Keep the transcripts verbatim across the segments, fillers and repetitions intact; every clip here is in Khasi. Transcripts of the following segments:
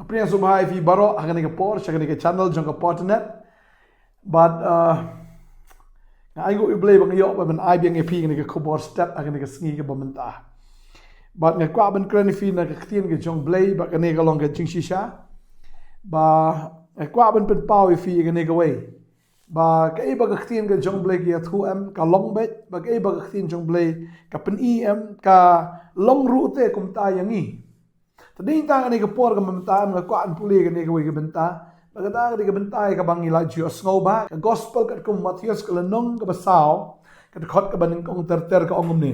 Pyrshang sngewbha ïa phi baroh ha kane ka por sha kane ka channel jong ka Potternet. Bad, uh, nga ainguh ïa U Blei ba nga ïoh ban ai biang ïa phi kane ka khubor step ha kane ka sngi kaba mynta. Bad nga kwah ban kren ïa phi na ka ktien ka jong U Blei, bad kane ka long ka jingshisha. Ba nga kwah ban pynpaw ïa phi ïa kane kawei, ba kaei ba ka ktien ka jong U Blei ka ïathuh em, ka long beit, ba kaei ba ka ktien jong U Blei ka pyni em, ka long ruh te kumta ïa ngi. Te dei tang kane ka por ka mynta nga kwah ban pule kane kawei ka bynta. Ba kata ka dei ka bynta ïa kaba ngi la ju ïohsngew bha, ka gospel katkum u Mathaios ka lynnong kaba saw, ka dkhot kaba nyngkong ter ter, ka ong kumne.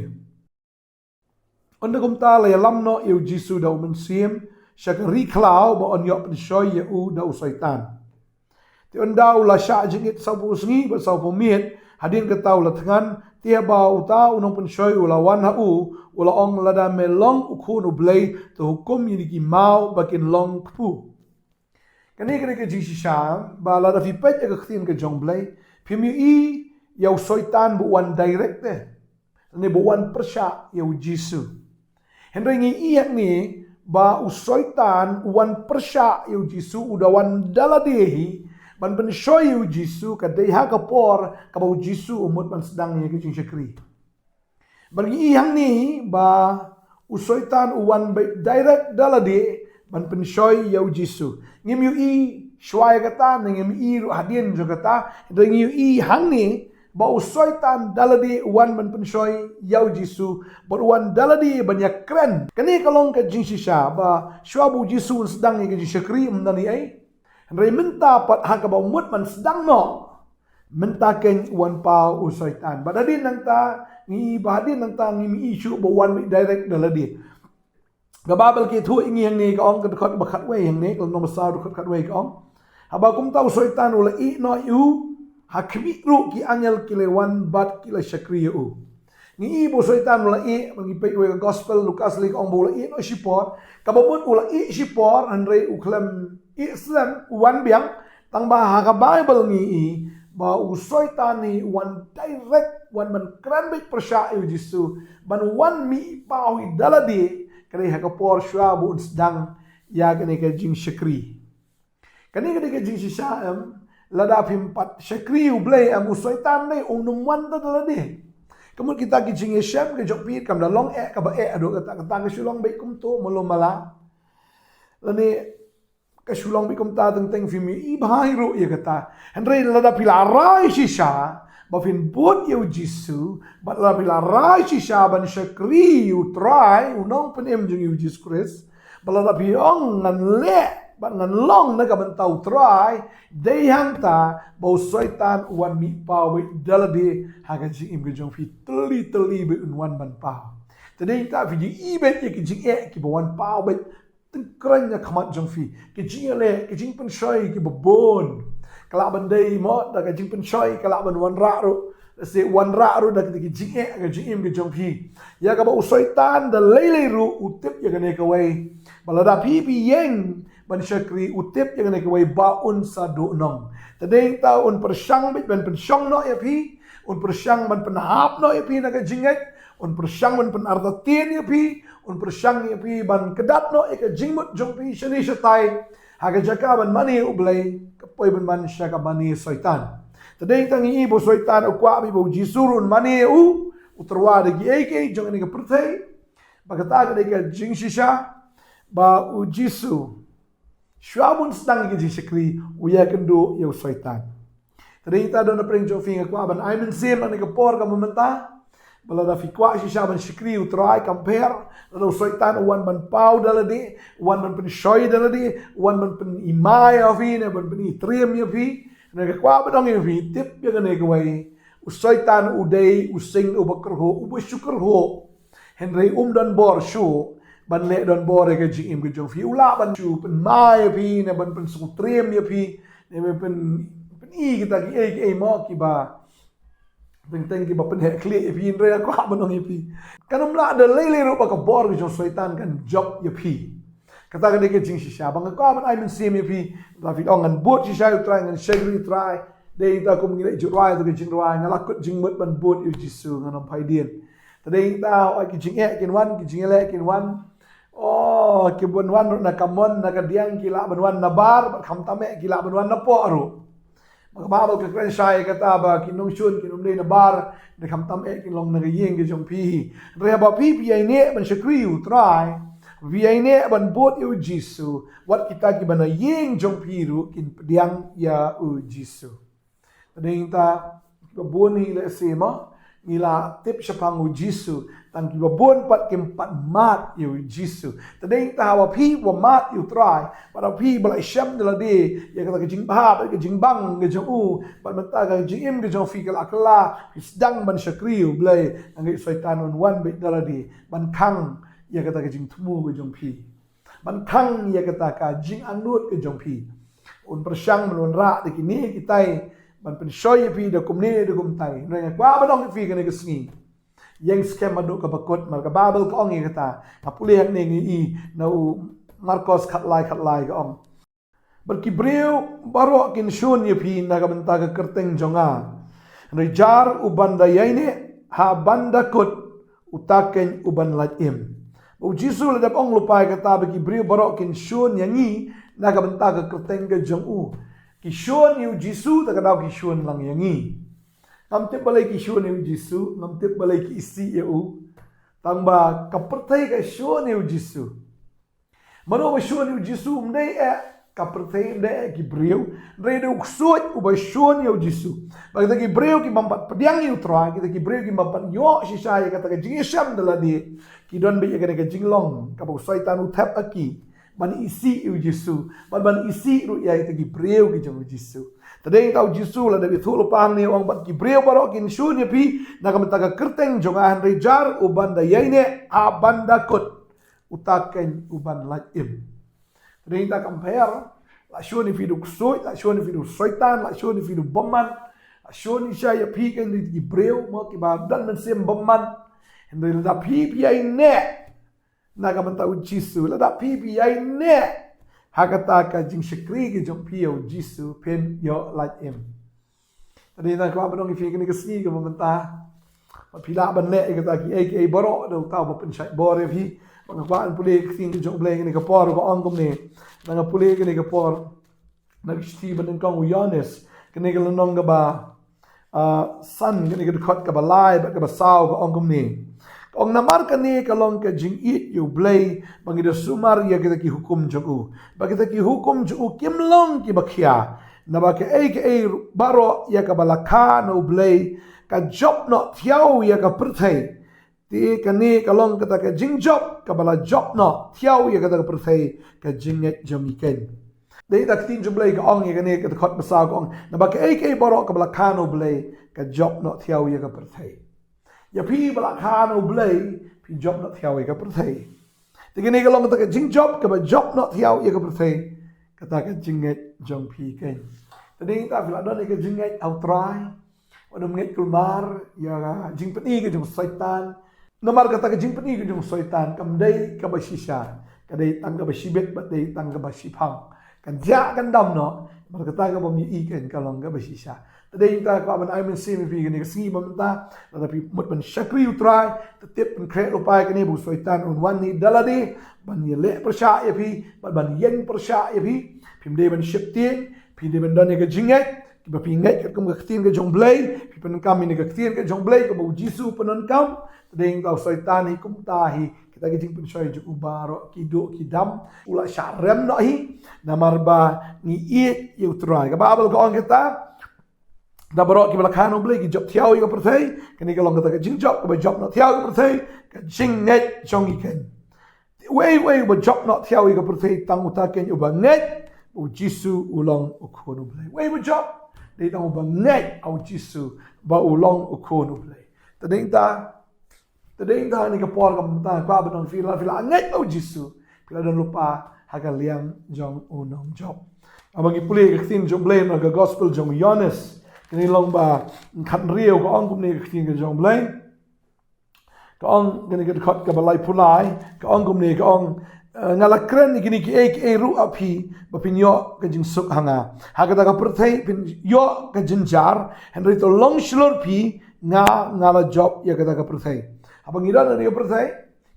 Ynda kumta la ïalam noh ïa u Jisu da u Mynsiem sha ka ri khlaw ba un ïoh pynshoi ïa u da u Soitan. Te ynda u la shah jingit sawphew sngi bad sawphew miet, hadien kata u la thngan, te haba uta u nongpynshoi u la wan ha u, u la ong, lada me long u Khun U Blei, to hukum ïa ki maw ba kin long kpu. Kane ka dei ka jingshisha, ba lada phi peit ïa ka ktien ka jong U Blei, phim ïohi ïa u Soitan ba u wan direct te. Lane ba u wan pyrshah ïa u Jisu. Hynrei ngi ïohi hangne ba u Soitan u wan pyrshah ïa u Jisu, u da wan da lade hi ban pynshoi ïa u Jisu, ka dei ha ka por kaba u Jisu u mut ban sdang ïa ka jingshakri. Bad ngi ïohi hangne ba u Soitan u wan beit direct da lade ban pynshoi ïa u Jisu. Ngim ïohi shuwa ïa kata, ne ngim ïohi ruh hadien jong kata, hynrei ngi ïohi hangne ba u Soitan da lade u wan ban pynshoi ïa u Jisu, bad u wan da lade ban ïakren. Kane ka long ka jingshisha, ba shuwa ba u Jisu un sdang ïa ka jingshakri, ym don ei ei. Hynrei mynta pat ha kaba u mut ban sdang noh, mynta keiñ u wan paw u Soitan. Bad hadien nangta, ngi ïohi ba hadien nangta ngim ïohi shuh ba u wan direct da lade. Ka Baibl ka ïathuh ïa ngi hangne, ka ong, ka dkhot ba khatwei hangne, ka lynnong ba saw dkhot khatwei, ka ong, haba kumta u Soitan u la ïeh noh ïa u, ha khmih ruh ki angel ki la wan bad ki la shakri ïa u. Ngi ïohi ba u Soitan u la ïeh, ba ngi peit ïa ka gospel Lukas lei ka ong ba u la ïeh noh shipor, kaba mut u la ïeh shipor, hynrei u khlem ïeh slem, u wan biang. Tang ba ha ka Baibl ngi ïohi ba u Soitan hi u wan direct, u wan ban kren beit pyrshah ïa u Jisu, ban wan mih paw hi da lade, ka dei ha ka por shuwa ba un sdang ïa kane ka jingshakri. Kane ka dei ka jingshisha em, lada phim pat shakri U Blei em, u Soitan dei um nym wan da lade. Ka mut kita ki jingïashem ka jong phi, kam da long eh kaba eh haduh katta katta, ka shu long beit kumto malu mala. Lane ka shu long beit kumta teng teng, phim ïohi bha hi ruh ïa kata. Hynrei lada phi la rai shisha ba phin bud ïa u Jisu, bad lada phi la rai shisha ban shakri ïa u Trai, u Nongpynim jong ngi u Jisu Khrist, bad lada phi ong ngan leh bad ngan long na ka bynta u Trai, dei hangta ba u Soitan u wan mih paw beit da lade ha ka jingim ka jong phi, tylli tylli beit un wan ban paw. Te dei hangta phi ju ïohi beit ïa ki jingeh kiba wan paw beit tyngkreiñ na khmat jong phi. Ki jingïaleh, ki jingpynshoi kiba bun. Ka lah ban dei mo da ka jingpynshoi, ka lah ban wanrah ruh. Lehse wanrah ruh da ki jingeh ka jingim ka jong phi. Ïa kaba u Soitan da lei lei ruh u tip ïa kane kawei, ba lada phi phi ïeng ban shakri, u tip ïa kane kawei ba un sa duhnong. Te dei hangta un pyrshang beit ban pynshong noh ïa phi, un pyrshang ban pynhap noh ïa phi na ka jingngeit, un pyrshang ban pynartatien ïa phi, un pyrshang ïa phi ban kdat noh ïa ka jingmut jong phi shane shatai, ha ka jaka ban mane U Blei, ka poi ban man sha ka mane Soitan. Te dei hangta ngi ïohi ba u Soitan u kwah beit ba u Jisu ruh un mane ïa u, u tyrwa da kiei kiei jong kane ka pyrthei. Bad kata ka dei ka jingshisha, ba u Jisu, shuwa ba un sdang ïa ka jingshakri, u ïakynduh ïa u Soitan. Te dei hangta don na pdeng jong phi, nga kwah ban ai mynsiem ha kane ka por kaba mynta, ba lada phi kwah shisha ban shakri ïa u Trai, kam pher. Lada u Soitan u wan ban paw da lade, u wan ban pynshoi da lade, u wan ban pynimai ïa phi, ne ban pynitriem ïa phi, ne, nga kwah ban ong ïa phi, tip ïa kane kawei, u Soitan u dei u sing uba kyrhuh, uba shu kyrhuh. Hynrei um don bor shuh ban leh donbor ïa ka jingim ka jong phi. U lah ban shu pynmai ïa phi, ne ban pynsngewtriem ïa phi, ne ban pyn, pyni kita kiei kiei mo kiba teng teng kiba pynheh khlieh ïa phi, hynrei nga kwah ban ong ïa phi, kan ym lah da lei lei ruh ba ka bor ka jong u Soitan kan jop ïa phi. Kata ka dei ka jingshisha ba nga kwah ban ai mynsiem ïa phi. Lada phi ong ngan bud shisha ïa u Trai, ngan shakri ïa u Trai, dei hangta kum ngi leh jingrwai, to ka jingrwai, nga la kut jingmut ban bud ïa u Jisu, ngan ym phai dien. Te dei hangta, hooid, ki jingeh kin wan, ki jingïaleh kin wan. Oh, ki ban wan ruh na kamon, na kadiang, ki lah ban wan na bar, bad khamtam eh ki lah ban wan na poh ruh. Ba ka Baibl ka kren shai kata ba ki nongshun kin ym dei na bar, da khamtam eh kin long na ka ïing ka jong phi. Hynrei haba phi phi ïaineh ban shakri ïa u Trai, phi ïaineh ban bud ïa u Jisu, wat kita kiba na ïing jong phi ruh kin pdiang ïa u Jisu. Te dei ta, kiba bun hi lehse ma ngi la tip shaphang u Jisu, tang kiba bun pat kim pat mad ïa u Jisu. Te dei ta, haba phi ba mad ïa u Trai, bad haba phi ba la shem da lade ïa kata ka jingbha bad ka jingbang ka jong u, bad mynta ka jingim ka jong phi ka la kylla, phi sdang ban shakri ïa u Blei, ngi ngeit Soitan un wan beit da lade ban khang ïa kata ka jingthmu ka jong phi, ban khang ïa kata ka jingangnud ka jong phi. Un pyrshang ban wanrah da kine kitai ban pynshoi ïa phi da kumne da kumtai. Hynrei nga kwah ban ong ïa phi kane ka sngi, ïeng skhem haduh kaba kut, namar ka Baibl ka ong ïa kata. Nga pule hangne, ngi i na u Markos khatlai khatlai, ka ong: Bad ki briew baroh kin shun ïa phi na ka bynta ka kyrteng jong nga. Hynrei jar uban da ïaineh ha ban da kut, uta keiñ uban lait im. Ba u Jisu la dep ong lypa ïa kata ba ki briew baroh kin shun ïa ngi na ka bynta ka kyrteng ka jong u. Ki shun ïa u Jisu, ta ka daw ki shun lang ïa ngi. Ngam tip balei ki shun ïa u Jisu, ngam tip balei ki isih ïa u. Tang ba ka pyrthei ka shun ïa u Jisu. Mano ba shun ïa u Jisu? Ym dei eh ka pyrthei, ym dei eh ki briew. Hynrei dei u ksuid uba shun ïa u Jisu. Ba kita ki briew ki bym pat pdiang ïa u Trai, kita ki briew ki bym pat ïoh shisha ïa kata ka jingïashem da lade, ki don beit ïa kane ka jinglong kaba u Soitan u thep ha ki ban isih ïa u Jisu, ban, ban isih ruh ïa kita ki briew ki jong u Jisu. Te dei ta u Jisu la dep ïathuh lypa hangne, u ong: Bad ki briew baroh kin shun ïa phi na ka bynta ka kyrteng jong nga, hynrei jar uban da ïaineh ha ban da kut, uta keiñ uban lait im. Te dei ta, compare, la shun ïa phi da u ksuid, la shun ïa phi da u Soitan, la shun ïa phi da u bymman, la shun shisha ïa phi keiñ da ki briew ma kiba don mynsiem bymman. Hynrei lada phi phi ïaineh na ka bynta u Jisu, lada phi phi ïaineh ha kata ka jingshakri ka jong phi ïa u Jisu, phin ïoh lait im. Te dei ta, nga kwah ban ong ïa phi kane ka sngi kaba mynta, ba phi lah ban leh ïa kata kiei kiei baroh da uta uba pynshait bor ïa phi. Ba nga kwah ban pule ka ktien ka jong u Blei kane ka por, ka ong kumne. Nga pule kane ka por na ka shithi ba nyngkong u Ïoannis, kane ka lynnong kaba, ah, san, kane ka dkhot kaba lai bad kaba saw, ka ong kumne. Ka ong: Namar kane ka long ka jingïeit ïa u Blei, ba ngi da sumar ïa kita ki hukum jong u. Ba kita ki hukum jong u kim long kiba khia. Naba kaei kaei baroh ïa kaba la kha na u Blei ka jop noh thiaw ïa ka pyrthei. Te kane ka long kata ka jingjop kaba la jop noh thiaw ïa kata ka pyrthei, ka jingngeit jong ngi keiñ. Dei ta, ka ktien jong u Blei ka ong ïa kane ka dkhot ba saw, ka ong: Naba kaei kaei baroh kaba la kha na u Blei ka jop noh thiaw ïa ka pyrthei. Ïa phi ba la kha na u Blei, phi jop noh thiaw ïa ka pyrthei. Te kane ka long kata ka jingjop kaba jop noh thiaw ïa ka pyrthei, kata ka jingngeit jong phi keiñ. Te dei ta, phi la don ïa ka jingngeit ha u Trai, wat nym ngeit kulmar ïa ka jingpyni ka jong u Soitan. Namar kata ka jingpyni ka jong u Soitan kam dei kaba shisha, ka dei tang kaba shibit bad dei tang kaba shiphang. Kan jah kan dam noh, namar kata kaba ym ïohi keiñ ka long kaba shisha. Te dei ta, kwah ban ai mynsiem ïa phi kane ka sngi ba mynta, lada phi mut ban shakri u Trai, te tip, pynkhreh lypa ïa kane ba u Soitan un wan hi da lade ban ïaleh pyrshah ïa phi, bad ban ïeng pyrshah ïa phi. Phim dei ban sheptieng, phi dei ban don ïa ka jingngeit, kiba phi ngeit katkum ka ktien ka jong u Blei, phi pyndonkam ïa ka ktien ka jong u Blei kaba u Jisu u pyndonkam. Te dei ta, u Soitan hi kumta hi, kita ki jingpynshoi jong u baroh ki duh ki dam, u la shah rem noh hi. Namar ba ngi ïeit ïa u Trai. Ka Baibl ka ong kita, da baroh kiba la kha na u Blei ki jop thiaw ïa ka pyrthei. Kane ka long kata ka jingjop kaba jop noh thiaw ïa ka pyrthei, ka jingngeit jong ngi keiñ. Uei uei uba jop noh thiaw ïa ka pyrthei? Tang uta keiñ uba ngeit ba u Jisu u long u Khun u Blei. Uei uba jop? Dei tang uba ngeit ha u Jisu ba u long u Khun u Blei. Te dei ta, te dei ta, ha kane ka por ka mynta, kwah ban ong ïa phi, lada phi la ngeit ha u Jisu, phi la don lypa ha ka liang jong u nongjop. Haba ngi pule ka ktien jong u Blei na ka Gospel jong u Ïoannis, kane long ba khathynriew, ka ong kumne ka ktien ka jong u Blei. Ka ong kane ka dkhot kaba laiphew lai, ka ong kumne, ka ong, eh, nga la kren ïa kine kiei kiei ruh ha phi ba phin ïoh ka jingsuk ha nga. Ha kata ka pyrthei phin ïoh ka jynjar, hynrei to long shlur phi, nga, nga la jop ïa kata ka pyrthei. Haba ngi don ha kane ka pyrthei,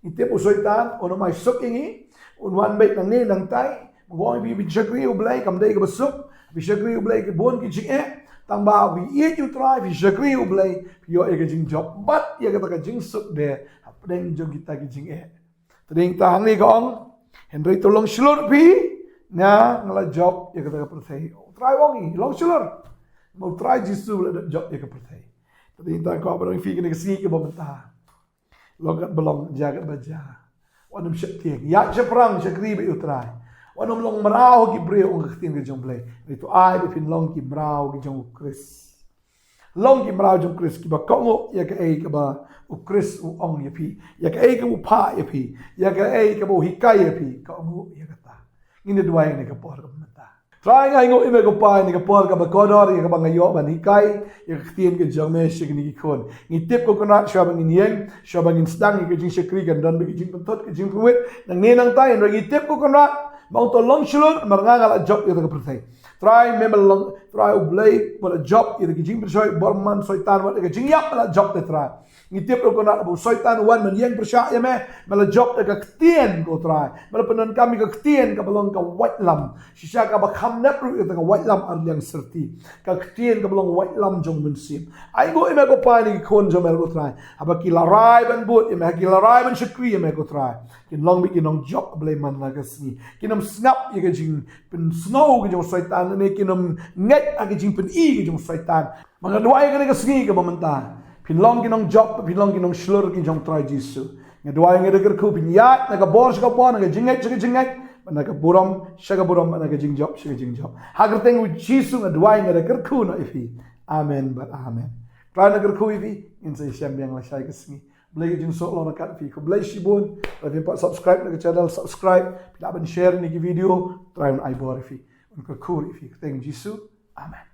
Ngi tip u Soitan un ym ai suk ïa ngi, un wan beit nangne nangtai. Nga ong ïa phi, phi shakri U Blei kam dei kaba suk. Phi shakri U Blei ki bun ki jingeh. Tang ba phi ïeit ïa U Trai, phi shakri U Blei, phi ïoh ïa ka jingjop bad ïa kata ka jingsuk de hapdeng jong kita ki jingeh. Te dei ta hangne ka ong, hynrei to long shlur phi, nga nga la jop ïa kata ka pyrthei. U Trai u ong ïa ngi long shlur. Ma U Trai Jisu u la dep jop ïa ka pyrthei. Te dei ta ka ba dang phi kane ka sngi kaba mynta. Long katba long, jia katba jia. Wat nym sheptieng, ïaid shaphrang, shakri bad U Trai. Wat nym long mraw ki briew, ong ka ktien ka jong U Blei. Hynrei to ai ba phin long ki mraw ki jong U Khrist. Long ki mraw jong U Khrist kiba kohnguh ïa kaei kaba U Khrist u ong ïa phi, ïa kaei kaba u phah ïa phi, ïa kaei kaba u hikai ïa phi, kohnguh ïa kata. Ngin ïa duwai ha kane ka por kaba mynta. Trai, nga ainguh ïa me ko Pa ha kane ka por kaba kordor ïa kaba nga ïoh ban hikai ïa ka ktien ka jong me sha kine ki khun. Ngi tip ko Kynrad, shuwa ba ngin ïeng, shuwa ba ngin sdang ïa ka jingshakri kan don bad ka jingpynthut, ka jingpynwit nangne nangtai, hynrei ngi tip ko Kynrad ba ong to long shlur, namar nga nga la jop ïa kata ka pyrthei. Trai, me me long Trai U Blei ba la jop ïa ka jingpynshoi bor man Soitan, wat ïa ka jingïap me la jop te Trai. Ngi tip ruh ko Kynrad ba u Soitan u wan ban ïeng pyrshah ïa me, me la jop da ka ktien ko Trai. Me la pyndonkam ïa ka ktien kaba long ka waitlam. Shisha kaba kham nep ruh ïa ka waitlam arliang syrti. Ka ktien kaba long waitlam jong u Mynsiem. Ainguh ïa me ko Pa ha kine ki khun jong me ko Trai. Haba ki la rai ban bud ïa me, ki la rai ban shakri ïa me ko Trai, kin long beit ki nongjop Blei man la ka sngi. Kin ym sngap ïa ka jingpynsngew ka jong u Soitan, ne kin ym ngeit ha ka jingpyni ka jong u Soitan. Ma nga duwai ha kane ka sngi kaba mynta, phin long ki nongjop, phin long ki nongshlur ki jong u Trai Jisu. Nga duwai, nga da kyrkhu phin ïaid na ka bor sha ka bor, na ka jingngeit sha ka jingngeit, bad na ka burom sha ka burom, bad na ka jingjop sha ka jingjop. Ha ka kyrteng u Jisu nga duwai, nga da kyrkhu noh ïa phi. Amen bad amen. Trai un kyrkhu ïa phi, ngin sa ïashem biang lashai ka sngi. Blei ka jingsoh long ryngkat ïa phi. Khublei shibun. Lada phim pat subscribe na ka channel, subscribe. Phi lah ban share ïa kine ki video. Trai un ai bor ïa phi. Un kyrkhu ïa phi ha ka kyrteng u Jisu. Amen.